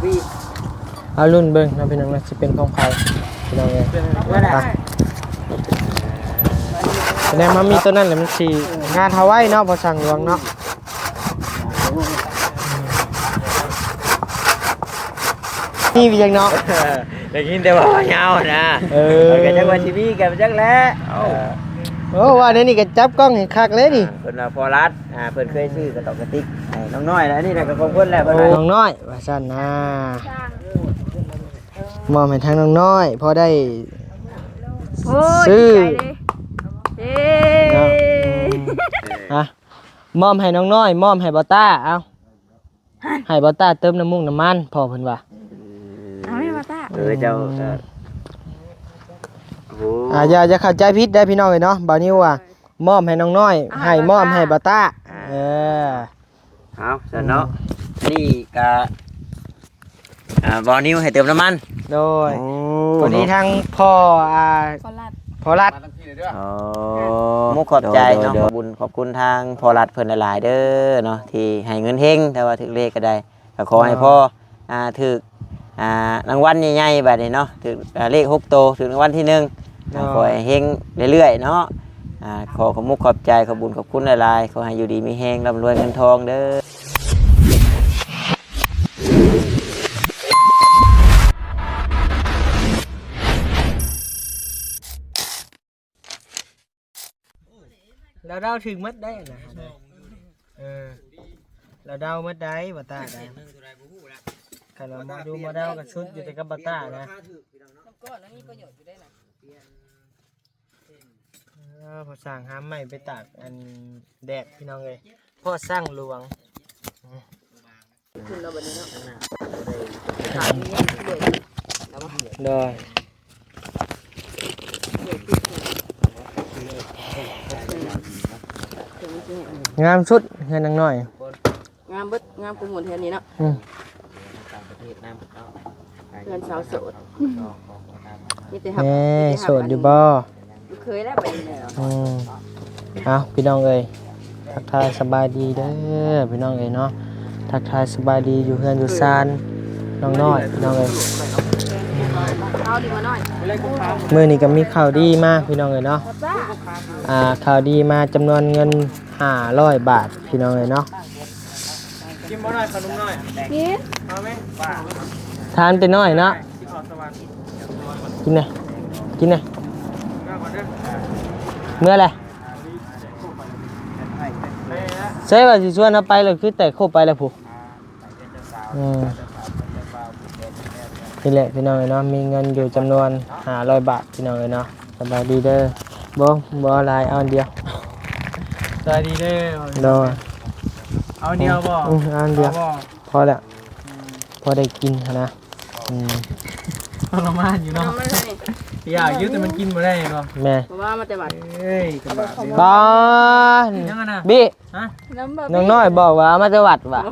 ເອົາລຸ້ນເບິ່ງເນາະພີ່ນ້ອງເນາະ ຊິເປັນຂອງໃຜພີ່ນ້ອງເອີຍ. ໄປ ສະແດງມາມີໂຕນັ້ນແຫຼະ ມັນຊິງານເຮົາໄວເນາະ ພໍຊ່າງຫຼວງເນາະ. ນີ້ເປັນຫຍັງເນາະ? ໄດ້ຍິນແຕ່ວ່າຍາວນະ. ເອີ ເອີ ກໍຈັກວ່າຊິມີກໍຈັກແຫຼະ. ເອີ ໂອ້ ວ່າແນວນີ້ກໍຈັບກ້ອງໃຫ້ຄັກເລີຍນີ້. ອ່າ ເພິ່ນວ່າພໍ່ລັດ ອ່າ ເພິ່ນເຄີຍຊື້ກະຕອກກະຕິກໃຫ້ນ້ອງນ້ອຍ ແລ້ວອັນນີ້ນະກໍຂອງເພິ່ນແຫຼະ. ໂອ້ ນ້ອງນ້ອຍວ່າຊັ້ນນະ ມອບໃຫ້ທາງນ້ອງນ້ອຍ ພໍໄດ້ ໂອ້ຍ ຊື້ ດີໃຈເດ້ ເອີ ເນາະ. ອືມ ຮະ ມອບໃຫ້ນ້ອງນ້ອຍ ມອບໃຫ້ບ່າວຕ້າ ເອົາ ໃຫ້ບ່າວຕ້າເຕີມນ້ຳມູກນ້ຳມັນ ພໍ່ເພິ່ນວ່າ. ເອົາແມ່ບ່າວຕ້າ ເອີ ເຈົ້າ ອືມ ໂອ້ ອ່າ ຢ່າ ຢ່າເຂົ້າໃຈຜິດເດີພີ່ນ້ອງເອີຍເນາະ ບ່າວນິວວ່າ ເອີ ມອບໃຫ້ນ້ອງນ້ອຍ ອ່າ ໃຫ້ ໃຫ້ ມອບໃຫ້ບ່າວຕ້າ ອ່າ ເອີ ເອົາຊັ້ນເນາະ. ອືມ ນີ້ກະ ອ່າ ບ່າວນິວໃຫ້ເຕີມນ້ຳມັນ. ໂດຍ ໂອ້ ພໍດີທາງພໍ່ ອ່າ ພໍ່ລັດ ພໍ່ລັດ. ອໍ ມຸກຂອບໃຈເນາະ ໂດຍ ໂດຍ ຂອບບຸນຂອບຄຸນທາງພໍ່ລັດເພິ່ນຫຼາຍໆເດີເນາະ ທີ່ໃຫ້ເງິນເຮັງ ແຕ່ວ່າຖືກເລກກໍໄດ້ ກໍຂໍໃຫ້ພໍ່ ອ່າ ຖືກ ອ່າ ລາງວັນໃຫຍ່ໆບາດນີ້ເນາະ ຖືກ ອ່າ ເລກຫົກໂຕ ຖືກລາງວັນທີໜຶ່ງ ໂດຍ ຂໍໃຫ້ເຮັງເລື້ອຍໆເນາະ. ອ່າ ຂໍຂອບມຸກຂອບໃຈ ຂອບບຸນຂອບຄຸນຫຼາຍໆ ຂໍໃຫ້ຢູ່ດີມີແຮງ ລ່ຳລວຍເງິນທອງເດີ. ລາວເດົາຖືກໝົດໄດ໋ນະ. ເອີ ລາວເດົາໝົດໄດ໋ ບ່າວຕ້ານະ. ຄັນວ່າໝໍດູໝໍເດົາກໍສຸດຢູ່ແຕ່ກັບບ່າວຕ້ານະ. ມັນກໍມີປະໂຫຍດຢູ່ໄດ໋ນະ. ເອີ ພໍຊ່າງຫາໄມ້ໄປຕາກອັນແດດພີ່ນ້ອງເອີຍ ພໍ່ຊ່າງຫຼວງ. ຂຶ້ນແລ້ວບັດນີ້ເນາະ ໂດຍ ງາມສຸດເຮືອນນາງນ້ອຍ ງາມເບິດ ງາມກວ່າໝູ່ແຖວນີ້ເນາະ. ອືມ ເຮືອນສາວໂສດ ມີແຕ່ຮັກ ແນ່ ມີແຕ່ຮັກ ໂສດຢູ່ບໍ່? ລູກເຂີຍແລ້ວບັດນີ້ແຫຼະ. ອືມ ເອົາ ພີ່ນ້ອງເອີຍ ທັກທາຍສະບາຍດີເດີພີ່ນ້ອງເອີຍເນາະ ທັກທາຍສະບາຍດີຢູ່ເຮືອນຢູ່ຊານນ້ອງນ້ອຍພີ່ນ້ອງເອີຍ. ເອົາດີບໍ່ນ້ອຍ ມື້ນີ້ກໍມີຂ່າວດີມາພີ່ນ້ອງເອີຍເນາະ ອ່າ ຂ່າວດີມາຈຳນວນເງິນຫ້າຮ້ອຍບາດພີ່ນ້ອງເອີຍເນາະ. ກິນບໍ່ນ້ອຍ ຂະໜົມນ້ອຍ ກິນ ເອົາໄໝ? ທານແຕ່ນ້ອຍເນາະ ກິນແດ່ ກິນແດ່ ເມືອແຫຼະ. ໃຊ່ວ່າຊິຊວນເຮົາໄປແລ້ວ ຄືແຕກໂຄບໄປແລ້ວພຸ້ນ. ອືມ ນີ້ແຫຼະພີ່ນ້ອງເອີຍເນາະ ມີເງິນຢູ່ຈຳນວນຫ້າຮ້ອຍບາດພີ່ນ້ອງເອີຍເນາະ. ສະບາຍດີເດີ ບໍ່ ບໍ່ເອົາຫຼາຍ ເອົາອັນດຽວ. ສະບາຍດີເດີ ໂດຍ ເອົາອັນດຽວບໍ່? ອືມ ເອົາອັນດຽວ ພໍແລ້ວ ອືມ ພໍໄດ້ກິນຫັ້ນນະ. ອືມ ທໍລະມານຢູ່ເນາະ ຢາກຢູ່ແຕ່ມັນກິນບໍ່ໄດ້ເນາະ. ແມ່ນ ເພາະວ່າມາແຕ່ວັດ ເອີຍ ກະບາດເລີຍ ບ້ານ ຍັງຫັ້ນນະ ບິ ຮະ ນ້ອງນ້ອຍບອກວ່າເອົາມາແຕ່ວັດວ່າ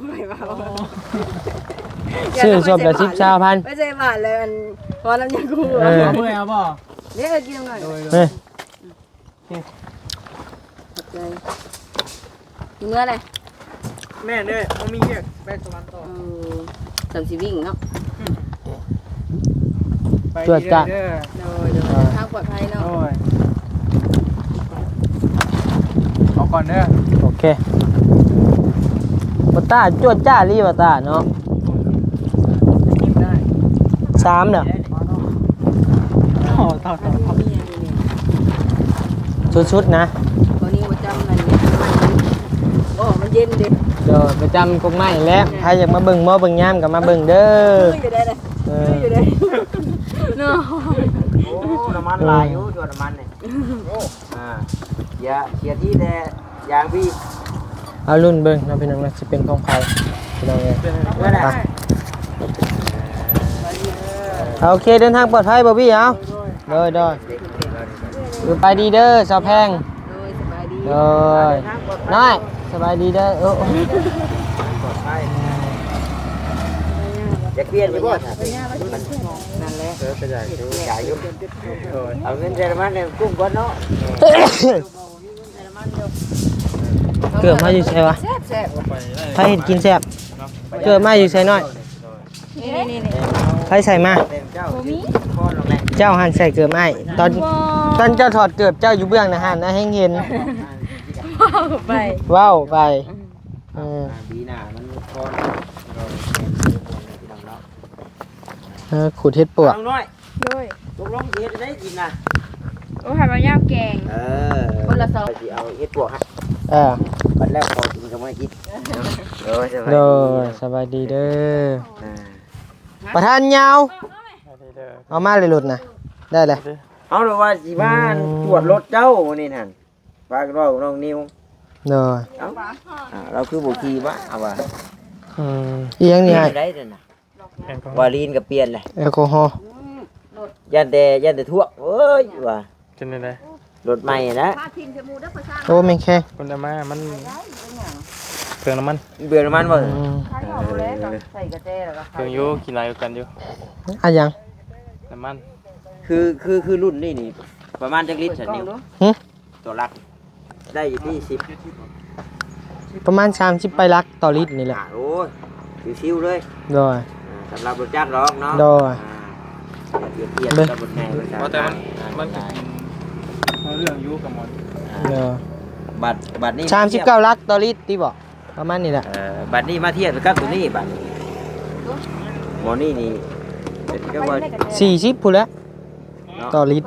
ຊື້ສົບລະສິບ ຊາວພັນ ໄປໃສ່ບາດແລ້ວ ອັນ ພໍນ້ຳຍາຄູ ເອີ ເອົາບໍ່? ເດ້ ເອີ ກິນນ້ຳໜ້ອຍ ໂດຍ ເອີ ຂອບໃຈ. ຊິເມືອແຫຼະ ແມ່ນເດີ ບໍ່ມີວຽກ ໄປສະຫວັນຕໍ່. ເອີ ສ່ຳຊິວິ່ງເນາະ ອືມ ໄປດີເດີ ຈວດຈ້າດ ໂດຍ ໂດຍ ອ່າ ທາງປອດໄພເນາະ ໂດຍ ເອົາກ່ອນເດີ ໂອເຄ. ບ່າວຕ້າ ຈວດຈ້າດອີ່ຫຼີ ບ່າວຕ້າເນາະ. ສາມແລ້ວ ຕໍ່ ຕໍ່ ຕໍ່ ສຸດໆນະ ຕົວນີ້ປະຈຳນັ້ນ ໂອ້ ມັນເຢັນເດ້ ໂດຍ ປະຈຳກົກໄມ້ແຫຼະ. ໃຜຢາກມາເບິ່ງໝໍເບິ່ງຍາມກໍມາເບິ່ງເດີ ຄືຢູ່ໄດ໋ນະ ເອີ ຄືຢູ່ໄດ໋ເນາະ. ໂອ້ ນ້ຳມັນຫຼາຍຢູ່ ອືມ ຕົວນ້ຳມັນນີ້ ໂອ້ ອ່າ ເສຍ ເສຍທີ່ແຕ່ ຢາງບີ ເອົາລຸ້ນເບິ່ງເນາະພີ່ນ້ອງເນາະ ຊິເປັນຂອງໃຜພີ່ນ້ອງເອີຍ. ໂອເຄ ເດີນທາງປອດໄພບອບບີ. ເອົາ ໂດຍ ໂດຍ ສະບາຍດີເດີສາວແພງ ໂດຍ ສະບາຍດີ ໂດຍ ນ້ອຍ ສະບາຍດີເດີ. ໂອ້ ປອດໄພ ຢາກປ່ຽນຢູ່ບໍ່? ນັ້ນແຫຼະ ເອີ ເປັນຫຍັງ ຢາກຢູ່ ເອົາເງິນໃສ່ນ້ຳມັນໃຫ້ກຸ້ມກ່ອນເນາະ. ເກືອບມາຢູ່ໃສວະ? ແຊບໆ ໃຜເຮັດກິນແຊບ? ເກືອບມາຢູ່ໃສນ້ອຍ? ນີ້ໆໆ ໃຜໃສ່ມາ? ບໍ່ມີ. ເຈົ້າຫັ້ນໃສ່ເກີບອ້າຍ ຕອນ ຕອນເຈົ້າຖອດເກີບເຈົ້າຢູ່ເບື້ອງນະຫັ້ນນະ ແຮງເຫັນ. ເວົ້າໄປ ເວົ້າໄປ. ເອີ ປີໜ້າມັນຄອນ ເອີ ຂູດເຫັດປວກ. ນ້ອງນ້ອຍ ໂດຍ ຕົກລົງຊິເຮັດໄດ້ກິນນະ? ໂອ້ ໃຫ້ເວົ້າຍາວແກງ ເອີ ຄົນລະສອງ ຊິເອົາເຫັດປວກໃຫ້. ເອີ ບັດແລ້ວຂໍກິນກໍມາກິນ. ໂດຍ ສະບາຍດີ ໂດຍ ສະບາຍດີເດີ. ອ່າ ປະທານຍາວ ເອົາມາເລີຍລົດນະ ໄດ້ເລີຍ. ເອົາ ເຮົາວ່າຊິມາ ອືມ ກວດລົດເຈົ້າມື້ນີ້ຫັ້ນ ພາກັນເວົ້າກັບນ້ອງນິວ. ໂດຍ ເອົ້າ ອ່າ ລາວຄືບໍ່ຂີ່ວະ ເອົາວ່າ. ອືມ ອີຫຍັງນີ້ອ້າຍ? ໄດ້ເດ້ນະ ແອລກໍຮໍ ວາລີນກໍປ່ຽນແຫຼະ ແອລກໍຮໍ. ຢ້ານແຕ່ ຢ້ານແຕ່ຖ້ວງ ເອີຍ ວ່າ ເປັນຈັ່ງໃດ? ລົດໃໝ່ນະ. ໂອ້ ແມ່ນແຂງ ເພິ່ນເອົາມາ ມັນເປືອງນ້ຳມັນ ເປືອງນ້ຳມັນບໍ່? ອືມ ເອີ ໃສ່ກະແຈແລ້ວກໍເປືອງຢູ່ ຂີ່ຫຼາຍກວ່າກັນຢູ່. ອາຫຍັງ? ນ້ຳມັນ. ຄື ຄື ຄືລຸ້ນນີ້ນີ້ ປະມານຈັກລິດຊັ້ນ? ຫຶ? ຕໍ່ລັກ ໄດ້ຢູ່ທີ່ສິບ ປະມານສາມສິບປາຍຫຼັກຕໍ່ລິດນີ້ແຫຼະ. ອ່າ ໂອ້ຍ ຊິວໆເລີຍ. ໂດຍ ອ່າ ສຳລັບລົດຈັກດອກເນາະ. ໂດຍ ອ່າ ທຽບກັບລົດໃຫຍ່ ວ່າແຕ່ມັນ ອ່າ ມັນກໍກິນເອົາເລື່ອງຢູ່ກັບໝໍນ. ອ່າ ໂດຍ ບັດ ບັດນີ້ສາມສິບເກົ້າຫຼັກຕໍ່ລິດຕິບໍ? ປະມານນີ້ແຫຼະ. ເອີ ບັດນີ້ມາທຽບກັບຕົວນີ້ ບັດນີ້ ໝໍນີ້ນີ້ ເປັນກັບວ່າສີ່ສິບພຸ້ນແຫຼະ ເນາະ ຕໍ່ລິດ.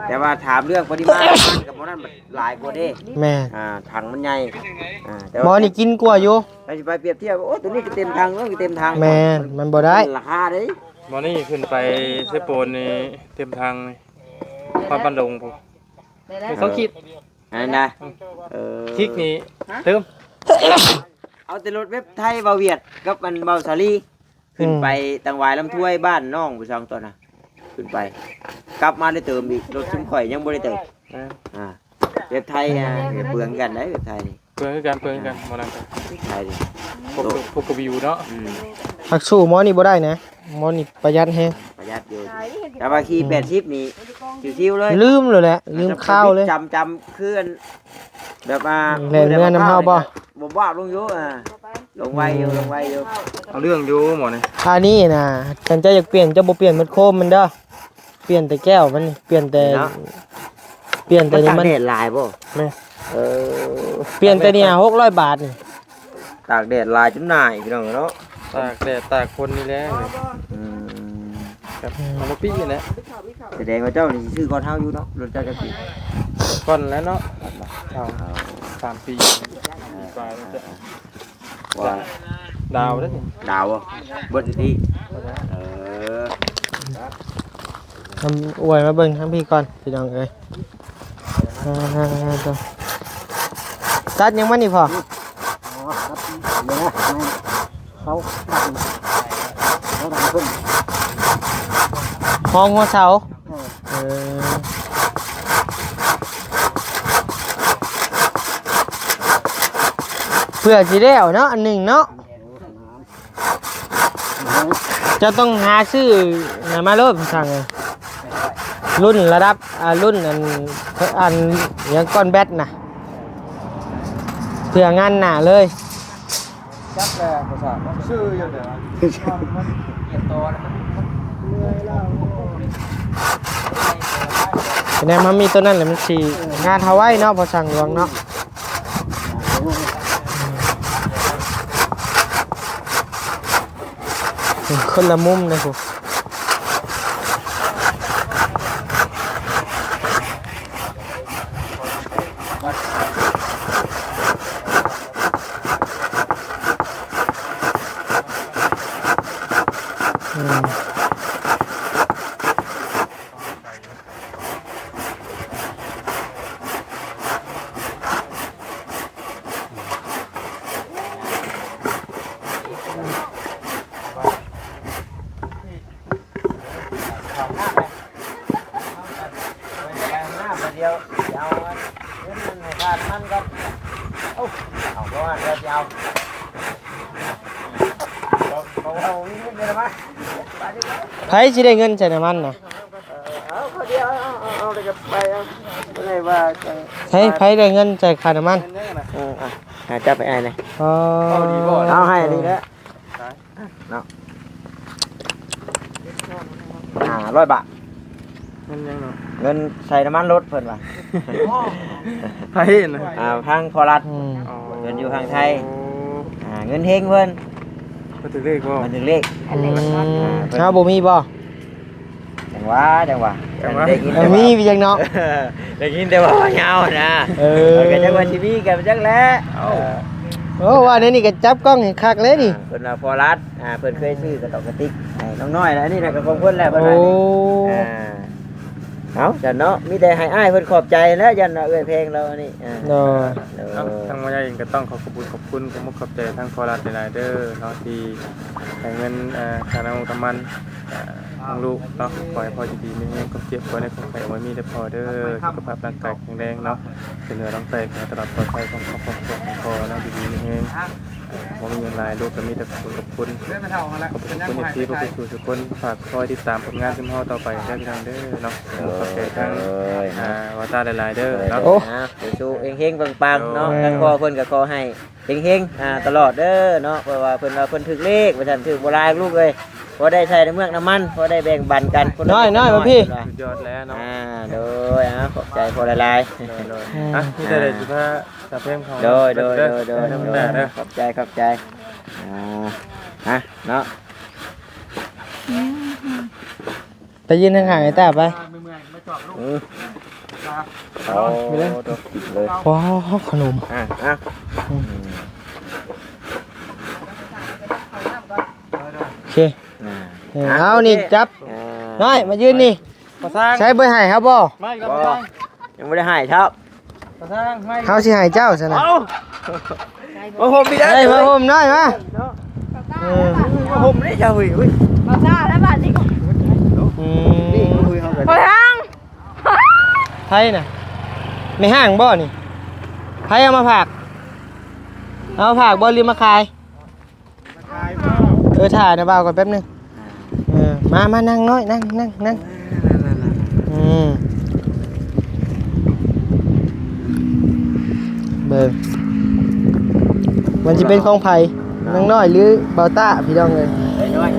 ແຕ່ວ່າຖາມເລື່ອງປະລິມານນ້ຳມັນກັບໝໍນັ້ນ ຫຼາຍກວ່າເດ້. ແມ່ນ ອ່າ ຖັງມັນໃຫຍ່. ອ່າ ແຕ່ວ່າໝໍນີ້ກິນກວ່າຢູ່. ໃຜຊິໄປປຽບທຽບ ໂອ້ ຕົວນີ້ກໍເຕັມຖັງ ໂອ້ ກໍເຕັມຖັງ. ແມ່ນ ມັນບໍ່ໄດ້ ລາຄາເດ້. ໝໍນີ້ຂຶ້ນໄປເຊໂປນນີ້ເຕັມຖັງນີ້ ຮອດບ້ານດົງພຸ້ນ ສອງຂີດ. ອັນນັ້ນນະ ເອີ ຄິກນີ້ເຕີມ ເອົາແຕ່ລົດແບບໄທ ເວົ້າຫວຽດກັບອັນເວົ້າສາລີ. ຂຶ້ນໄປ ອືມ ຕັງຫວາຍ ລຳຖ້ວຍ ບ້ານນ້ອງຜູ້ຊາງຕອນນະ ຂຶ້ນໄປ ກັບມາໄດ້ເຕີມອີກ. ລົດຊຸມຂ້ອຍຍັງບໍ່ໄດ້ເຕີມ. ເອີ ອ່າ ແບບໄທ ອ່າ ເປືອງກັນໄດ໋ ແບບໄທນີ້. ເປືອງຄືກັນ ເປືອງຄືກັນ ໝໍນັ້ນກໍໄທນີ້ ພວກ ພວກກະວິວເນາະ. ອືມ ຮັກສູ້ໝໍນີ້ບໍ່ໄດ້ນະ ໝໍນີ້ປະຢັດແຮງ. ປະຢັດຢູ່ ແຕ່ວ່າຂີ່ ອືມ ແປດສິບນີ້ຊິວໆເລີຍ. ລືມແລ້ວແຫຼະ ລືມຄາວເລີຍ. ຈຳ ຈຳຄືອັນ ແບບວ່າ ແລ່ນເມືອນຳເຮົາບໍ່? ບໍ່ບາບລົງຢູ່ ອ່າ ລົງໄວຢູ່ ອືມ ລົງໄວຢູ່. ເອົາເລື່ອງຢູ່ໝໍນີ້. ອັນນີ້ນະ ຄັນເຈົ້າຢາກປ່ຽນ ເຈົ້າບໍ່ປ່ຽນໝົດໂຄມມັນເດີ ປ່ຽນແຕ່ແກ້ວມັນ ປ່ຽນແຕ່ ເນາະ ປ່ຽນແຕ່ນີ້ມັນ ມັນຕາກແດດຫຼາຍບໍ່? ແມ່ນ ເອີ ປ່ຽນແຕ່ນີ້ຫົກຮ້ອຍບາດນີ້. ຕາກແດດຫຼາຍຈົນໜ້າອີກ ພີ່ນ້ອງເນາະ. ຕາກແດດຕາກຝົນນີ້ແຫຼະ. ອືມ ແບບ ອືມ ເອົາມາປີ້ແຫຼະ. ສະແດງວ່າເຈົ້ານີ້ຊິຊື້ກ່ອນເຮົາຢູ່ເນາະ ລົດເຈົ້າຈັກປີ? ກ່ອນແລ້ວເນາະ ສາມ ສາມປີ ປີປາຍແລ້ວ. ວ່າດາວເດ້ ດາວບໍ່? ເບິດຢູ່ຕິ. ເອີ ນຳອວຍມາເບິ່ງທາງພີ້ກ່ອນ ພີ່ນ້ອງເອີຍ. ອ່າ ຕັດຫຍັງມານີ້ພໍ່? ອໍ ຕັດເຫຍື່ອ ເຂົາ ເຂົາດັງຂຶ້ນ ຮອງຫົວເສົາ. ເອີ ເອີ ເພື່ອຊິແລ້ວເນາະ ອັນໜຶ່ງເນາະ. ເຈົ້າຕ້ອງຫາຊື້ນະມາໂລດ ພໍ່ຊ່າງເອີຍ ລຸ້ນລະດັບ ອ່າ ລຸ້ນອັນ ອັນຫຍັງ ກ້ອນແບັດນະ ເພື່ອງານໜ້າເລີຍ. ຈັກແລ້ວ ພໍ່ຊ່າງ ມັນຊື້ຢູ່ເດີ ມັນ ມັນ ມັນ ແນມເຮົາມີຕົວນັ້ນແຫຼະ ມັນຊິງານເຮົາໄວເນາະ ພໍ່ຊ່າງຫຼວງເນາະ. ຄົນລະມຸມເດ້ພຸ້ນ. ອືມ. ໃຜຊິໄດ້ເງິນໃສ່ນ້ຳມັນນະ? ເອົາ ເອົາ ເອົາ ເອົາ ເອົາ ເອົາ ໃຜ ໃຜໄດ້ເງິນໃສ່ຄ່ານ້ຳມັນ? ເອີ ອ່ະ ຫາຈັບໃຫ້ອ້າຍແດ່. ອໍ ເອົາ ໃຫ້ນີ້ແຫຼະ ເນາະ. ຫ້າຮ້ອຍບາດ. ເງິນຫຍັງເນາະ? ເງິນໃສ່ນ້ຳມັນລົດເພິ່ນວ່າ. ໃຜນະ? ອ່າ ທາງພໍ່ລັດ. ອືມ ອໍ ເພິ່ນຢູ່ທາງໄທ. ອ່າ ເງິນເຮງເພິ່ນ. ເພິ່ນຖືກເລກບໍ່? ເພິ່ນຖືກເລກ. ອືມ ເຮົາບໍ່ມີບໍ່? ຈັ່ງຫວະ ຈັ່ງຫວະ ຈັ່ງຫວະ ໄດ້ຍິນແຕ່ວ່າ ມີຢູ່ຈັ່ງເນາະ. ໄດ້ຍິນແຕ່ວ່າຍາວນະ. ເອີ ກໍຈັ່ງວ່າຊິມີກໍຈັກແຫຼະ. ເອົ້າ ເອີ ໂອ້ ວ່າແນວນີ້ກໍຈັບກ້ອງໃຫ້ຄັກເລີຍນີ້. ອ່າ ເພິ່ນວ່າພໍ່ລັດ ອ່າ ເພິ່ນເຄີຍຊື້ກະຕອກກະຕິກໃຫ້ນ້ອງນ້ອຍ ແລ້ວອັນນີ້ນະກໍຂອງເພິ່ນແຫຼະ ເພິ່ນວ່າ. ໂອ້ ອ່າ ເອົາຊັ້ນເນາະ ມີແຕ່ໃຫ້ອ້າຍເພິ່ນຂອບໃຈແຫຼະ ຢ້ານວ່າເອື້ອຍແພງລາວອັນນີ້. ອ່າ ໂດຍ ໂດຍ ເອົ້າ ທາງໝໍໃຫຍ່ເອງກໍຕ້ອງຂໍຂອບຄຸນຂອບຄຸນ ຂອບມຸກຂອບໃຈທາງພໍ່ລັດຫຼາຍໆເດີເນາະ ທີ່ໃຫ້ເງິນ ເອ່ອ ຄ່ານ້ຳມັນ ອ່າ ທາງລູກເນາະ. ຂໍໃຫ້ພໍ່ຢູ່ດີມີແຮງ ຄວາມເຈັບບໍ່ໄດ້ ຄວາມໄຂ້ບໍ່ມີເດີພໍ່ເດີ ສຸຂະພາບຮ່າງກາຍແຂງແຮງເນາະ ເປັນເໜືອລອງໃຕ້ ຂໍໃຫ້ຕະຫຼອດປອດໄພຂອງຄອບຄົວຂອງພໍ່ເນາະ ຢູ່ດີມີແຮງ. ເອ່ອ ບໍ່ມີຫຍັງຫຼາຍ ລູກກໍມີແຕ່ຂອບຄຸນ ຂອບຄຸນ ຂອບຄຸນ ເອັຟຊີ ຂອບຄຸນທຸກຄົນ ຝາກຄອຍຕິດຕາມຜົນງານຂອງເຮົາຕໍ່ໄປເດີພີ່ນ້ອງເດີເນາະ. ໂດຍ ຂອບໃຈທາງ ໂດຍ ອ່າ ວາຕ້າຫຼາຍໆເດີເນາະ. ໂດຍ ໂດຍ ອ່າ ສູ້ໆ ເຮັງໆ ປັງໆເນາະ. ໂດຍ ທາງພໍ່ເພິ່ນກໍຂໍໃຫ້ເຮັງໆ ອ່າ ຕະຫຼອດເດີເນາະ ເພາະວ່າເພິ່ນວ່າເພິ່ນຖືກເລກວ່າຊັ້ນ ຖືກບໍ່ຫຼາຍລູກເອີຍ ພໍໄດ້ໃສ່ນ້ຳເມືອກນ້ຳມັນ ພໍໄດ້ແບ່ງປັນກັນຄົນລະ ນ້ອຍໆ ເລັກຄົນນ້ອຍ ມາພີ່ ເພິ່ນວ່າ. ສຸດຍອດແລ້ວເນາະ. ອ່າ ໂດຍ ເອົາ ຂອບໃຈພໍ່ຫຼາຍໆ. ໂດຍໆ ອ່າ ອ່ະ ມີແຕ່ໃດຊິພາ ສາວເພງເຂົາ ໂດຍ ໂດຍ ໂດຍ ໂດຍ ເດີ ເດີ ເດີ ເດີ ຂອບໃຈ ຂອບໃຈ. ອ່າ ຮະ ເນາະ ໄປຢືນທາງຂ້າງໄອ້ຕ້າໄປ. ອືມ ໂອ້ ໂດຍ ໂດຍ ວ້າວ ຂະໜົມ. ອ່າ ອ່າ ອືມ ໂອເຄ ອ່າ ເອີ ເອົານີ້ ໂອເຄ ຈັບ ອ່າ ນ້ອຍ ມາຢືນນີ້. ປະຊາງ ໃຊ້ເບີໃຫ້ເຮົາບໍ່? ມາອີກແລ້ວ ບໍ່ ປະຊາງ ຍັງບໍ່ໄດ້ໃຫ້ເຈົ້າ. ປະຊາງ ມາອີກ ເຮົາຊິໃຫ້ເຈົ້າຊັ້ນນະ. ເອົ້າ ຜ້າຫົ່ມອີກແລ້ວ ເອີ ຜ້າຫົ່ມນ້ອຍມາ. ເອີ ຜ້າຫົ່ມເດ້ເຈົ້າ. ເຮີ້ຍ ເອົ້າ ຊາແລ້ວບາດນີ້. ອືມ ນີ້ຄືເຮົາກັນ ປະຊາງ ໃຜນະ? ແມ່ຫ້າງບໍ່ນີ້? ໃຜເອົາມາຝາກ? ເອົາມາຝາກບໍ່ ຫຼືມາຂາຍ? ເອີ ຖ້ານະບ່າວກ່ອນແປັບໜຶ່ງ. ເອີ ມາ ມາ ນັ່ງນ້ອຍ ນັ່ງ ນັ່ງ ນັ່ງ. ອືມ ເບິ່ງ ມັນຊິເປັນຂອງໃຜ ນ້ອງນ້ອຍ ຫຼື ບ່າວຕ້າ ພີ່ນ້ອງເອີຍ. ນ້ອຍໆ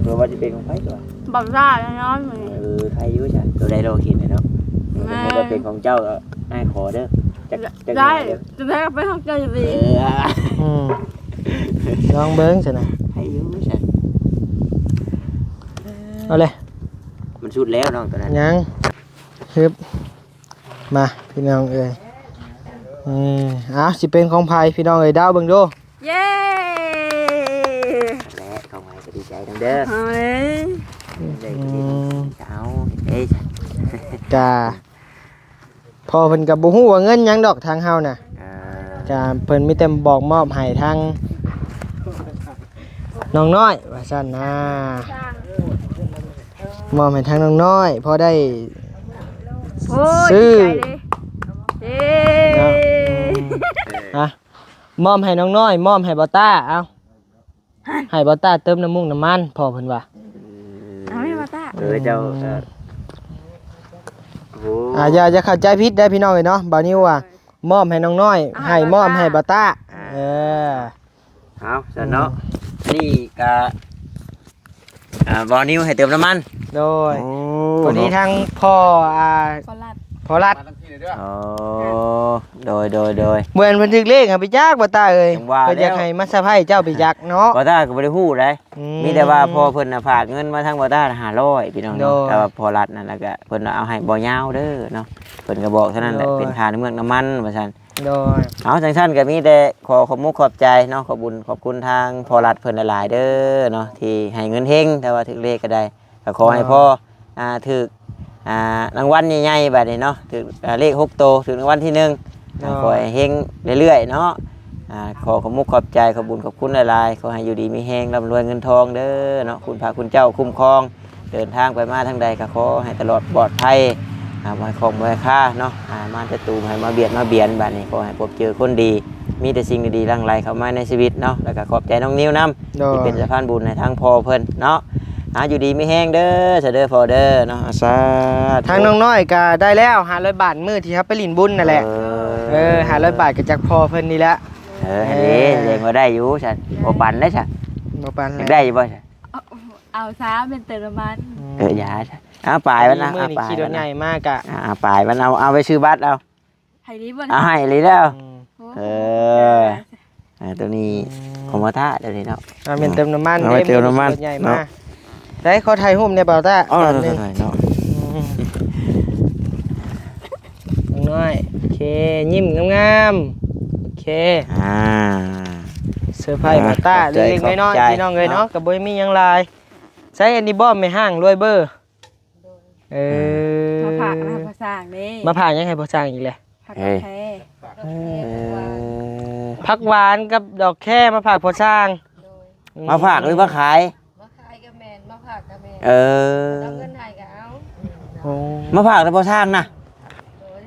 ເບິ່ງວ່າຊິເປັນຂອງໃຜຕົວະ. ບັກຫຼ້າແນ່ນອນມື້ນີ້. ເອີ ໄທຢູ່ຊະ ໂຕໃດລອງເຫັນເນາະ. ແມ່ນ ສົມມຸດວ່າເປັນຂອງເຈົ້າກໍອ້າຍຂໍເດີ ຈັກ ຈັກໜ້ອຍເດີ. ຈະໄດ້ເປັນຂອງເຈົ້າຢູ່ດີ. ເອີ ອືມ ລອງເບິ່ງຊະນະ. ໄທຢູ່ຊະ ເອົາເລີຍ. ມັນສຸດແລ້ວນ້ອງຕົວນັ້ນ. ຍັງ ຮຶບ. ມາ ພີ່ນ້ອງເອີຍ ເອີ ເອົາ ຊິເປັນຂອງໃຜ ພີ່ນ້ອງເອີຍ ເດົາເບິ່ງດູ. ເຢ້ ແລະຂອງໃໝ່ກໍດີໃຈນຳເດີ. ເອີຍ ເດີ ອືມ ເອົາເດ້ ກະ ພໍ່ເພິ່ນກໍບໍ່ຮູ້ວ່າເງິນຫຍັງດອກ ທາງເຮົານະ. ອ່າ ກະເພິ່ນມີແຕ່ບອກມອບໃຫ້ທາງ ນ້ອງນ້ອຍວ່າຊັ້ນນະ ມອບໃຫ້ທາງນ້ອງນ້ອຍ ພໍໄດ້ ໂອ້ຍ ຊື້ ດີໃຈເດ້ ເອີ ເນາະ ອືມ ອ່ະ ມອບໃຫ້ນ້ອງນ້ອຍ ມອບໃຫ້ບ່າວຕ້າ ເອົາ ໃຫ້ບ່າວຕ້າເຕີມນ້ຳມັນ ພໍ່ເພິ່ນວ່າ. ເອົາແມ່ບ່າວຕ້າ ເອີ ເຈົ້າ ອືມ ເອີ ໂອ້ ອ່າ ຢ່າ ຢ່າເຂົ້າໃຈຜິດເດີພີ່ນ້ອງເອີຍເນາະ ບ່າວນິວວ່າ ມອບໃຫ້ນ້ອງນ້ອຍ ອ່າ ໃຫ້ມອບໃຫ້ບ່າວຕ້າ ອ່າ ເອີ ເອົາຊັ້ນເນາະ ອືມ ອັນນີ້ກະ ອ່າ ບ່າວນິວໃຫ້ເຕີມນ້ຳມັນ ໂດຍ ໂອ້ ພໍດີທາງພໍ່ ອ່າ ພໍ່ລັດ ພໍ່ລັດ ອໍ ໂດຍ ໂດຍ ໂດຍ ເໝືອນເພິ່ນຖືກເລກຫາໄປຈັກ ບ່າວຕ້າເອີຍ ຈັ່ງວ່າ ເພິ່ນຢາກໃຫ້ມາສະໄພເຈົ້າໄປຈັກເນາະ ບ່າວຕ້າກໍບໍ່ໄດ້ຮູ້ໃດ ອືມ ມີແຕ່ວ່າພໍ່ເພິ່ນນະຝາກເງິນມາທາງບ່າວຕ້າຫ້າຮ້ອຍ ພີ່ນ້ອງເນາະ ໂດຍ ແຕ່ວ່າພໍ່ລັດນັ້ນລະກະເພິ່ນວ່າເອົາໃຫ້ບໍ່ຍາວເດີເນາະ ເພິ່ນກໍບອກເທົ່ານັ້ນແຫຼະ ໂດຍ ເປັນຄ່ານ້ຳເມືອກນ້ຳມັນວ່າຊັ້ນ ໂດຍ ເອົາ ຈັ່ງຊັ້ນກໍມີແຕ່ຂໍຂອບມຸກຂອບໃຈເນາະ ຂອບບຸນຂອບຄຸນທາງພໍ່ລັດເພິ່ນຫຼາຍໆເດີເນາະ ທີ່ໃຫ້ເງິນເຮັງ ແຕ່ວ່າຖືກເລກກໍໄດ້ ກໍຂໍໃຫ້ພໍ່ ອ່າ ຖືກ ອ່າ ລາງວັນໃຫຍ່ໆ ບາດນີ້ເນາະ ຖືກ ອ່າ ເລກຫົກໂຕ ຖືກລາງວັນທີໜຶ່ງ ອ່າ ຂໍໃຫ້ເຮັງເລື້ອຍໆເນາະ ອ່າ ຂໍຂອບມຸກຂອບໃຈ ຂອບບຸນຂອບຄຸນຫຼາຍໆ ຂໍໃຫ້ຢູ່ດີມີແຮງ ລ່ຳລວຍເງິນທອງເດີເນາະ ຄຸນພະຄຸນເຈົ້າຄຸ້ມຄອງ ເດີນທາງໄປມາທາງໃດກໍຂໍໃຫ້ຕະຫຼອດປອດໄພ ອ່າ ບໍ່ໃຫ້ຂ້ອງບໍ່ໃຫ້ຄາເນາະ ອ່າ ມາຈະຕູມໃຫ້ມາບຽດມາບຽນ ບາດນີ້ຂໍໃຫ້ພົບເຈີຄົນດີ ມີແຕ່ສິ່ງດີໆຫຼັ່ງໄຫຼເຂົ້າມາໃນຊີວິດເນາະ ແລ້ວກໍຂອບໃຈນ້ອງນິວນຳ ໂດຍ ທີ່ເປັນສະພານບຸນໃຫ້ທາງພໍ່ເພິ່ນເນາະ ອ່າ ຢູ່ດີມີແຮງເດີ ສາເດີພໍ່ເດີເນາະ ສາທຸ ທາງນ້ອງນ້ອຍກໍໄດ້ແລ້ວຫ້າຮ້ອຍບາດ ມື້ທີ່ເຮົາໄປຫຼິ້ນບຸນນັ້ນແຫຼະ ເອີ ເອີ ຫ້າຮ້ອຍບາດກໍຈາກພໍ່ເພິ່ນນີ້ແຫຼະ ເອີ ຫັ້ນເດ້ ເອີ ແສດງວ່າໄດ້ຢູ່ຊັ້ນ ບໍ່ປັນໄດ້ຊັ້ນ ບໍ່ປັນ ຢາກໄດ້ຢູ່ບໍ່ຊັ້ນ ເອົາ ເອົາຊາ ແມ່ນເຕີມນ້ຳມັນ. ເອີ ຢ່າ ເອົາປາຍມັນນະ ມື້ນີ້ຂີ່ລົດໃຫຍ່ມາກະ ເອົາປາຍມັນ ເອົາ ເອົາໄປຊື້ບັດເອົາ. ໃຫ້ດີບໍ່? ເອົາໃຫ້ອີ່ຫຼີແລ້ວ. ອືມ ໂອ້ ເອີ ເອີ ຕົວນີ້ ອືມ ຂອງບໍ່ທ້າຕົວນີ້ເນາະ. ອ່າ ແມ່ນເຕີມນ້ຳມັນເດ້ ເຕີມນ້ຳມັນ ມີລົດໃຫຍ່ມາເນາະ. ໄດ້ ຂໍຖ່າຍຮູບແດ່ບ່າວຕ້າ ເອົາ ບາດໜຶ່ງ ຖ່າຍເນາະ. ອືມ ນ້ອງນ້ອຍ ໂອເຄ ຍິ້ມງາມໆ. ໂອເຄ ອ່າ ເຊີໄພ ອ່າ ບ່າວຕ້າ ຂອບໃຈ ເລັກໆນ້ອຍໆ ຂອບໃຈ ພີ່ນ້ອງເອີຍເນາະ ເນາະ ກໍບໍ່ໄດ້ມີຫຍັງຫຼາຍ. ໃຊ້ອັນນີ້ບໍ່ ແມ່ຮ້າງລວຍເບີ? ໂດຍ ເອີ ມາຝາກນະພໍ່ຊ່າງເດ້. ມາຝາກຫຍັງໃຫ້ພໍ່ຊ່າງອີກແຫຼະ? ຜັກ ເອີ ດອກແຄ. ເອີ ຜັກຫວານກັບດອກແຄມາຝາກພໍ່ຊ່າງ. ໂດຍ ອືມ ມາຝາກຫຼືມາຂາຍ? ມາຂາຍກໍແມ່ນ ມາຝາກກໍແມ່ນ. ເອີ ເອົາເງິນໃຫ້ກໍເອົາ. ໂອ້ ມາຝາກແຕ່ພໍ່ຊ່າງນະ. ໂດຍ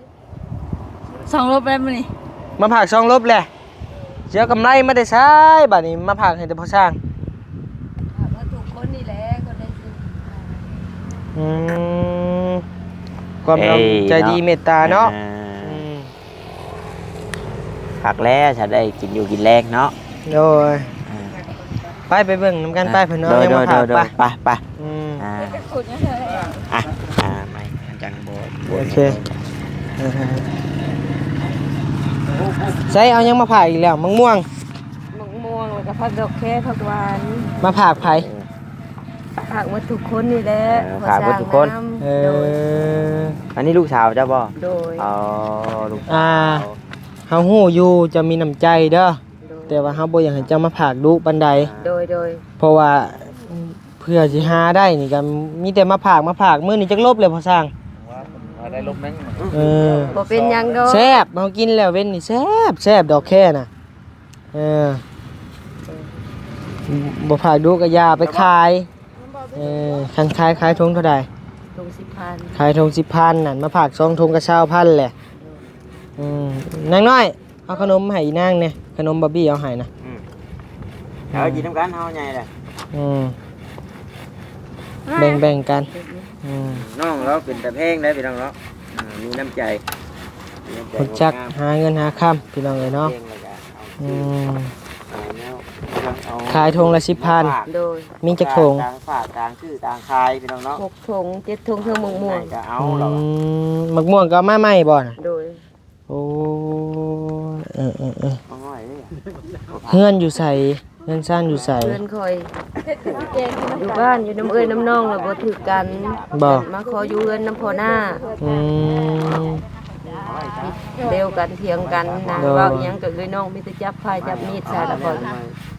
ສອງລົບແລ້ວມື້ນີ້ ມາຝາກສອງລົບແຫຼະ. ຊິເອົາກຳໄລມາແຕ່ໃສບາດນີ້ ມາຝາກໃຫ້ແຕ່ພໍ່ຊ່າງ? ຝາກເບິດທຸກຄົນນີ້ແຫຼະ ຄົນໃດຊິ. ອືມ ຄວາມ ເອີຍ ໃຈດີ ເນາະ ເມດຕາເນາະ. ອ່າ ອືມ ຄັກແລ້ວ ຖ້າໄດ້ກິນຢູ່ກິນແລງເນາະ. ໂດຍ ອ່າ ໄປ ໄປເບິ່ງນຳກັນ ອ່າ ໄປ ເພິ່ນເອົາຫຍັງມາຝາກ. ໂດຍ ໄປ ໂດຍ ໄປ ໄປ ໄປ. ອືມ ອ່າ ອ່າ ໄມ້ ອັນຈັງບໍ່ ບໍ່ ໂອເຄ ເອີ ໃສ່ ເອົາຫຍັງມາຝາກອີກແລ້ວ? ໝາກມ່ວງ ໝາກມ່ວງ ແລ້ວກໍຜັກດອກແຄ ຜັກຫວານ. ມາຝາກໃຜ? ຝາກໝົດທຸກຄົນນີ້ແຫຼະ. ເອີ ຝາກໝົດທຸກຄົນ. ເອີ ໂດຍ ອັນນີ້ລູກສາວເຈົ້າບໍ່? ໂດຍ ອໍ ລູກສາວ. ອ່າ ເຮົາຮູ້ຢູ່ເຈົ້າມີນ້ຳໃຈເດີ. ໂດຍ ແຕ່ວ່າເຮົາບໍ່ຢາກໃຫ້ເຈົ້າມາຝາກດຸປານໃດ. ໂດຍ ໂດຍ ເພາະວ່າເພື່ອຊິຫາໄດ້ນີ້ກໍມີແຕ່ມາຝາກ ມາຝາກ. ມື້ນີ້ຈັກລົບແລ້ວພໍ່ຊ່າງ? ວ່າໄດ້ລົບໜຶ່ງ. ເອີ ບໍ່ເປັນຫຍັງດອກ ແຊບ. ເຮົາກິນແລ້ວເວັນນີ້ແຊບ ແຊບດອກແຄນະ. ເອີ ບໍ່ຝາກດຸກໍຢ່າໄປຂາຍ. ເອີ ຄັນຂາຍ ຂາຍຖົງເທົ່າໃດ? ຖົງສິບພັນ. ຂາຍຖົງສິບພັນນັ້ນ ມາຝາກສອງຖົງກໍຊາວພັນແຫຼະ. ອືມ ນາງນ້ອຍ ເອົາຂະໜົມໃຫ້ອີນາງແດ່ ຂະໜົມບາບີ້ເອົາໃຫ້ນະ. ອືມ ເອົາກິນນຳກັນ ເຮົາໃຫຍ່ແລ້ວ. ອືມ ແບ່ງໆກັນ. ອືມ ນ້ອງລາວເປັນຕາແພງໄດ໋ພີ່ນ້ອງເນາະ. ອ່າ ມີນ້ຳໃຈ ມີນ້ຳໃຈ ຮູ້ຈັກຫາເງິນຫາຄຳພີ່ນ້ອງເອີຍເນາະ. ອືມ ຂາຍຖົງລະສິບພັນ. ໂດຍ ມີຈັກຖົງ? ຕ່າງຝາກ ຕ່າງຊື້ ຕ່າງຂາຍພີ່ນ້ອງເນາະ. ຫົກຖົງ ເຈັດຖົງ ເທິງໝາກມ່ວງ. ອືມ ໝາກມ່ວງກໍເອົາມາໃໝ່ບໍ່ນະ? ໂດຍ ໂອ້ ເອີໆໆ ເຮືອນຢູ່ໃສ? ເຮືອນຊານຢູ່ໃສ? ເຮືອນຂ້ອຍຢູ່ບ້ານ ຢູ່ນຳເອື້ອຍນຳນ້ອງ ແລ້ວບໍ່ຖືກກັນ. ບໍ່ ມາຂໍຢູ່ເຮືອນນຳພໍ່ນ້າ. ອືມ ດຽວກັນ ຖຽງກັນນະ. ໂດຍ ເວົ້າອີ່ຫຍັງກັບເອື້ອຍນ້ອງ ມີແຕ່ຈັບພ້າຍຈັບມີດໃສ່ລະ. ຂ້ອຍ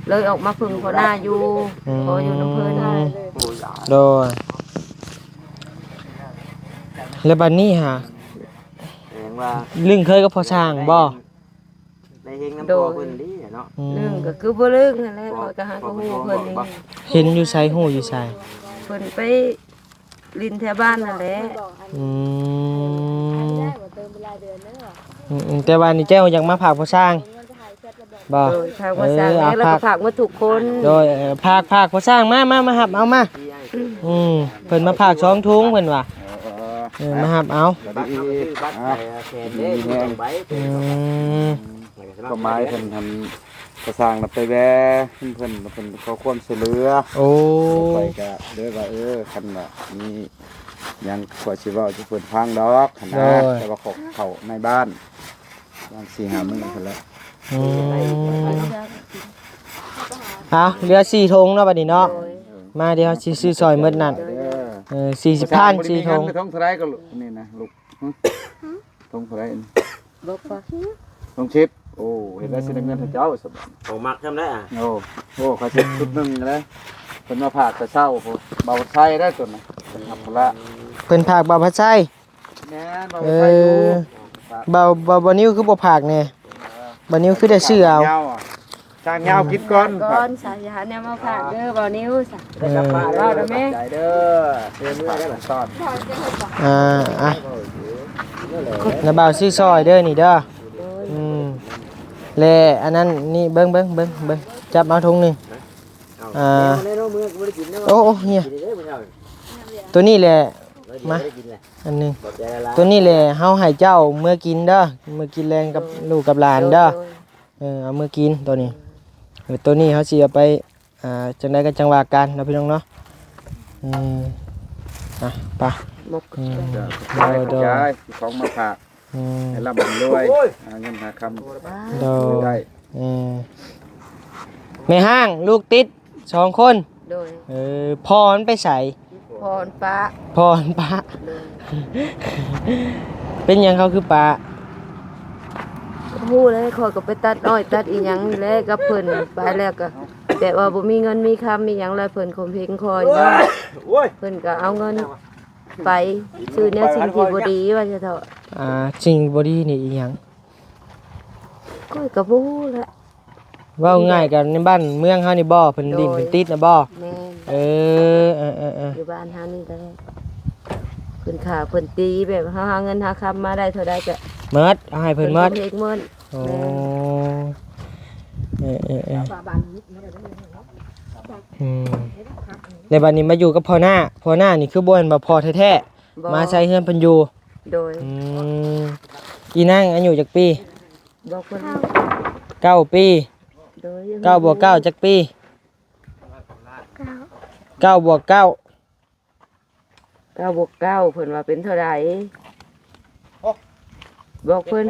ເລີຍອອກມາເພິ່ງພໍ່ນ້າຢູ່. ອືມ ຂໍຢູ່ນຳເພິ່ນ. ໂດຍ ແລ້ວບັດນີ້ຫາ ແສດງວ່າລຶ້ງເຄີຍກັບພໍ່ຊ່າງບໍ່? ໄດ້ເຮັງນຳພໍ່ເພິ່ນດີເນາະ. ອືມ ລຶ້ງກໍຄືບໍ່ລຶ້ງຫັ້ນແຫຼະ. ຂ້ອຍກໍຫາກໍຮູ້ເພິ່ນນີ້. ເຫັນຢູ່ໃສ? ຮູ້ຢູ່ໃສ? ເພິ່ນໄປຫຼິ້ນແຖວບ້ານຫັ້ນແຫຼະ. ອືມ ອືມໆ ແຕ່ວ່ານີ້ເຈົ້າຢາກມາຝາກພໍ່ຊ່າງບໍ່? ໂດຍ ຝາກພໍ່ຊ່າງ ເອີ ແລ້ວກໍຝາກໝົດທຸກຄົນ. ໂດຍ ເອີ ຝາກ ຝາກພໍ່ຊ່າງ ມາ ມາ ມາຮັບເອົາມາ. ອືມ ເພິ່ນມາຝາກສອງຖົງເພິ່ນວ່າ. ເອີ ເອີ ມາຮັບເອົາ. ອືມ ຄວາມໝາຍເພິ່ນຫັ້ນ ກະສ້າງນະໄປແວ່ເພິ່ນ ເພິ່ນ ເພິ່ນຂໍຄວາມຊ່ວຍເຫຼືອ. ໂອ້ ຂ້ອຍກະເລີຍວ່າ ເອີ ຄັນວ່າມີຫຍັງຂ້ອຍຊິເວົ້າສູ່ເພິ່ນຟັງດອກຫັ້ນນະ. ໂດຍ ແຕ່ວ່າຂໍເຂົ້າໃນບ້ານ ປະມານສີ່ຫ້າມື້ພຸ້ນແຫຼະ. ອືມ ເອົາ ເຫຼືອສີ່ຖົງເນາະບັດນີ້ເນາະ. ໂດຍ ມາ ດຽວຊິຊື້ຊ່ອຍໝົດນັ້ນ. ເອີ ສີ່ສິບພັນ ສີ່ຖົງ. ຖົງເທົ່າໃດກໍ ນີ້ນະລູກ? ຖົງເທົ່າໃດ? ບໍ່ປະ ຖົງສິບ. ໂອ້ ເຮັດໄດ້ຊິໄດ້ເງິນໃຫ້ເຈົ້າ. ຂອງມັກຊ່ຳໄດ໋ອະ. ໂອ້ ໂອ້ ຂ້ອຍເຮັດຊຸດໜຶ່ງເດ້. ເພິ່ນມາຝາກແຕ່ເຊົ້າ ເບົາໄຊໄດ້ຕົວນະ ເພິ່ນຮັບພຸ້ນລະ. ເພິ່ນຝາກເບົາພັດໄຊ. ແມ່ນ ເບົາ ເອີ ໄຊຢູ່. ເບົາ ເບົາ ເບົານິວຄືບໍ່ຝາກແດ່? ເອີ ເບົານິວຄືໄດ້ຊື້ເອົາ. ຊ່າງຍາວກິນກ່ອນ ກ່ອນ ຊ່າງຍາວແນວມາຝາກເດີ ເບົານິວ. ເອີ ເວົ້ານຳແມ່ ໃຈເດີ ເຊີນມື້ໄດ້ສອນ. ອ່າ ອ່ະ ນະບ່າວຊື້ຊ່ອຍເດີນີ້ເດີ. ໂດຍ ອືມ ແລະ ອັນນັ້ນນີ້ ເບິ່ງ ເບິ່ງ ເບິ່ງ ເບິ່ງ ຈັບເອົາຖົງໜຶ່ງ. ອ່າ ໂອ້ ໂອ້ ເຮຍ ຕົວນີ້ແຫຼະ ມາ ອັນໜຶ່ງ. ຕົວນີ້ແຫຼະ ເຮົາໃຫ້ເຈົ້າເມືອກິນເດີ ເມືອກິນແລງກັບ ໂດຍ ລູກກັບຫຼານເດີ. ໂດຍ ເອີ ເອົາເມືອກິນຕົວນີ້. ເອີ ຕົວນີ້ເຮົາຊິເອົາໄປ ອ່າ ຈັ່ງໃດກໍຈັ່ງວ່າກັນເນາະ ພີ່ນ້ອງເນາະ. ອືມ ອ່ະ ໄປ ໝົດ ອືມ ໂດຍ ຂອບໃຈ ຂອບໃຈ ຂອງມາຝາກ ອືມ ໃຫ້ລ່ຳໃຫ້ລວຍ ຫາເງິນຫາຄຳ ໂດຍ ໄດ້ ເອີ ແມ່ຮ້າງ ລູກຕິດສອງຄົນ ໂດຍ ເອີ ພໍ່ມັນໄປໃສ? ພໍ່ມັນປະ ພໍ່ມັນປະ ໂດຍ ເປັນຫຍັງເຂົາຄືປະ? ບໍ່ຮູ້ແຫຼະ ຂ້ອຍກໍໄປຕັດອ້ອຍຕັດອີ່ຫຍັງນີ້ແຫຼະກັບເພິ່ນ ໄປແລ້ວກໍແບບວ່າບໍ່ມີເງິນມີຄຳມີຫຍັງ ແລ້ວເພິ່ນຂົ່ມເຫງຂ້ອຍເນາະ ໂອ້ຍ ເພິ່ນກໍເອົາເງິນໄປຊື້ແນວສິ່ງທີ່ບໍ່ດີວ່າຊະເຖາະ ອ່າ ສິ່ງບໍ່ດີນີ້ອີ່ຫຍັງ? ຂ້ອຍກໍບໍ່ຮູ້ແຫຼະ ເວົ້າງ່າຍກັນໃນບ້ານເມືອງເຮົານີ້ບໍ່? ເພິ່ນຫຼິ້ນ ໂດຍ ເພິ່ນຕິດນະບໍ່? ແມ່ນ ເອີ ເອີໆໆ ຢູ່ບ້ານເຮົານີ້ແຫຼະ ເພິ່ນຂ້າເພິ່ນຕີ ແບບເຮົາຫາເງິນຫາຄຳມາໄດ້ເທົ່າໃດກໍໝົດ ເອົາໃຫ້ເພິ່ນໝົດ ເພິ່ນເຮັດໝົດ ໂອ້ ແມ່ນ ເອີໆໆ ອືມ ແລ້ວບັດນີ້ມາຢູ່ກັບພໍ່ນ້າ ພໍ່ນ້ານີ້ຄືບໍ່ແມ່ນວ່າພໍ່ແທ້ໆ ບໍ່ ມາໃຊ້ເຮືອນເພິ່ນຢູ່ ໂດຍ ອືມ ອີນາງອາຍຸຈັກປີ? ບອກເພິ່ນ ເກົ້າປີ ໂດຍ ເກົ້າບວກເກົ້າຈັກປີ? ເກົ້າ ເກົ້າບວກເກົ້າ ເກົ້າບວກເກົ້າ ເພິ່ນວ່າເປັນເທົ່າໃດ? ໂອ້ ບອກເພິ່ນ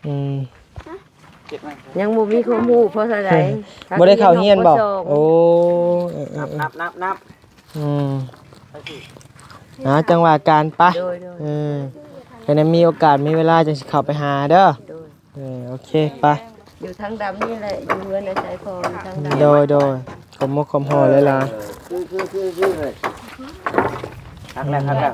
ອືມ ຍັງບໍ່ມີຄວາມຮູ້ພໍເທົ່າໃດ ບໍ່ໄດ້ເຂົ້າຮຽນບໍ່? ໂອ້ ເອີໆໆ ນັບໆໆ ອືມ ອ່າ ຈັ່ງວ່າກັນ ໄປ ໂດຍໆ ເອີ ແລ້ວມີໂອກາດມີເວລາຈັ່ງຊິເຂົ້າໄປຫາເດີ ໂດຍ ເອີ ໂອເຄ ໄປ ຢູ່ທາງດຳນີ້ແຫຼະ ຢູ່ເຮືອນອາໄສພໍ່ຢູ່ທາງດຳ ໂດຍໆ ຂອບມົກຂອບຫົວຫຼາຍໆ ຄືໆໆໆ ຄັກແລ້ວ ຄັກແລ້ວ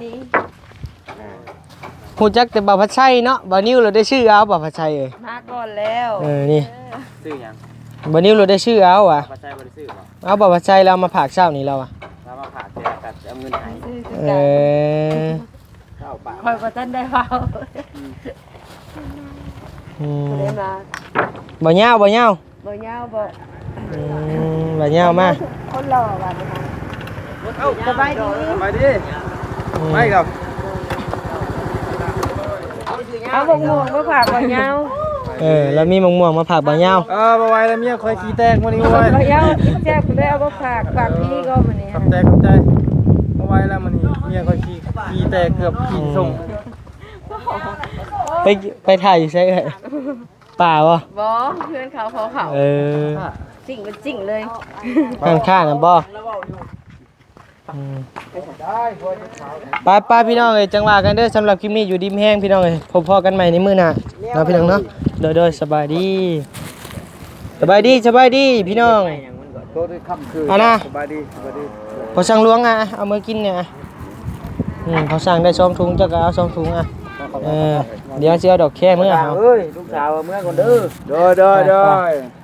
ຮູ້ຈັກແຕ່ບ່າວພັດໄຊເນາະ ບ່າວນິວລະໄດ້ຊື້ເອົາ ບ່າວພັດໄຊເອີຍ ມາກ່ອນແລ້ວ ເອີ ນີ້ ຊື້ຫຍັງ? ບ່າວນິວລະໄດ້ຊື້ເອົາຫວາ ບ່າວພັດໄຊບໍ່ໄດ້ຊື້ບໍ່? ເອົາ ບ່າວພັດໄຊລາວມາຝາກເຊົ້ານີ້ລາວວ່າ ລາວມາຝາກແຕ່ກໍເອົາເງິນໃຫ້ ເອີ ຂ້ອຍບໍ່ທັນໄດ້ເວົ້າ ອືມ ບໍ່ໄດ້ມາ ບໍ່ຍາວ ບໍ່ຍາວ ບໍ່ຍາວບໍ່ ອືມ ບໍ່ຍາວມາ ຄົນຫຼໍ່ວ່າ ເອົ້າ ສະບາຍດີ ສະບາຍດີ ອືມ ໄປກັບ ເອົາບັກມ່ວງມາຝາກບ່າວຍາວ ເອີ ລາວມີບັກມ່ວງມາຝາກບ່າວຍາວ ເອີ ບໍ່ໄຫວແລ້ວ ເມຍຂ້ອຍຂີ້ແຕກມື້ນີ້ ບໍ່ໄຫວ ບ່າວຍາວກິນແຊບ ເລີຍເອົາມາຝາກ ຝາກພີ່ກໍມື້ນີ້ ຂອບໃຈ ຂອບໃຈ ບໍ່ໄຫວແລ້ວມື້ນີ້ ເມຍຂ້ອຍຂີ້ ຂີ້ແຕກເກືອບຂີ້ສົ່ງ ໄປ ໄປຖ່າຍຢູ່ໃສເອີຍ? ປ່າບໍ່? ບໍ່ ເຮືອນເຂົາ ເຂົາ ເຂົາ ເອີ ຈິ້ງເປັນຈິ້ງເລີຍ ຮ້ານຄ້ານະບໍ່? ອືມ ໄປໆ ພີ່ນ້ອງເອີຍ ຈັ່ງວ່າກັນເດີ ສຳລັບຄລິບນີ້ຢູ່ດີມີແຮງ ພີ່ນ້ອງເອີຍ ພົບພໍ້ກັນໃໝ່ໃນມື້ໜ້າເນາະ ພີ່ນ້ອງເນາະ ໂດຍໆ ສະບາຍດີ ສະບາຍດີ ສະບາຍດີ ພີ່ນ້ອງ ໂຕໄດ້ຄ່ຳຄືນ ອັນນະ ສະບາຍດີ ສະບາຍດີ ພໍຊ່າງຫຼວງອະ ເອົາເມືອກິນແດ່ ອືມ ພໍຊ່າງໄດ້ສອງຖົງ ເຈົ້າກໍເອົາສອງຖົງອະ ເອີ ດຽວຊິເອົາດອກແຄເມືອ ເອີຍ ລູກສາວເມືອກ່ອນເດີ ໂດຍໆໆ